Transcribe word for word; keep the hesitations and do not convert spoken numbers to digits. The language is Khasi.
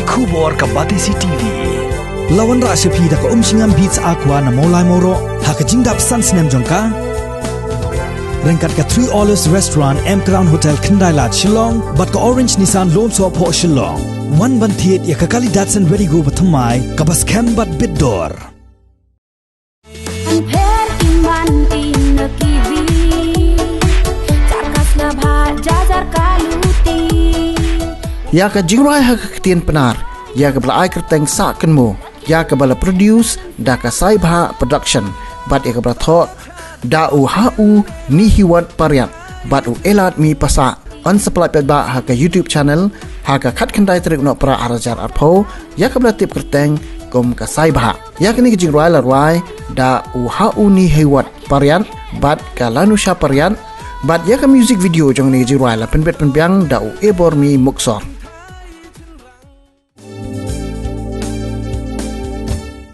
Khubor ka Batesi TV. La wanrah sha phi da ka Umshngam Beats Aqua na Mawlai Mawroh ha ka jingdap san snem jong ka. Ryngkat ka Three Olives Restaurant, M Crown Hotel, Khyndai Lad, Shillong, bad ka Orange Nissan Lone Soh Phoh Shillong. Wan ban thied ïa ka kali Datsun Redi-GO bathymmai kaba skhem bad bit dor. An pher ki man in na ki bi. Jar ka sla bha, jar jar ka luti. Ïa ka jingrwai ha ka ktien Pnar, ïa kaba la ai kyrteng Sah Kynmaw, ïa kaba la produce da ka Saibhah Production, bad ïa kaba la thoh da u Hau Nihiwat Pariat bad u Elad Mi Pasah. Yn sa plie paidbah ha ka YouTube channel ha ka khatkhyndai tarik u Nohprah ar hajar arphew, ïa kaba la tip kyrteng kum ka Saibhah. Ïa kane ka jingrwai la rwai da u Hau Nihiwat Pariat bad ka Lanusha Pariat, bad ïa ka music video jong kane ka jingrwai la pynbit pynbiang da u Ebormi Muksor.